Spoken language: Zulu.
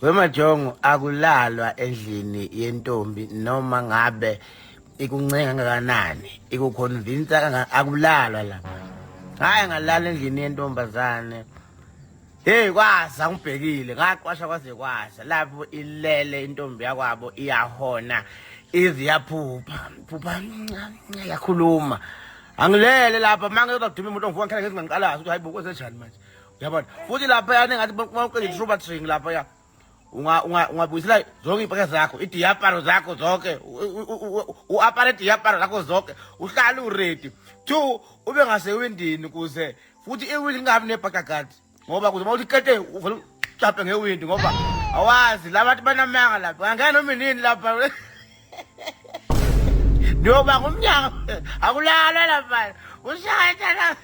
Wemajongo akulalwa endlini yentombi noma ngabe ikuncenga kangakanani ikuconvince akulalwa lapha. Hayi ngalala endlini yentombazane. Hey kwasa ngibhekile ngaqwasha kwaze kwasa lapho ilele intombi yakwabo iyahona ize iyaphupha phupha yakhuluma angilele lapha manje kuduma imoto ngivuka ngikhala ngezingangiqalazi ukuthi hayi bo kwenzenjani manje uyabona futhi lapha yani ngathi mawuqeda i-truba train lapha ya ungabuyisela zonke iy'mpahla zakho idiyaparo zakho zonke u-apare idiyaparo zakho zonke uhlale uredi two ube ngasewindini kuze futhi iwindi lingabi nebhagagadi ngoba kuze uma uthi kete uvele ujampe ngewindi ngoba awazi la bantu banamanga lapha angena noma inini lapha niyoba ngumnyango akulalwa lapha ushaya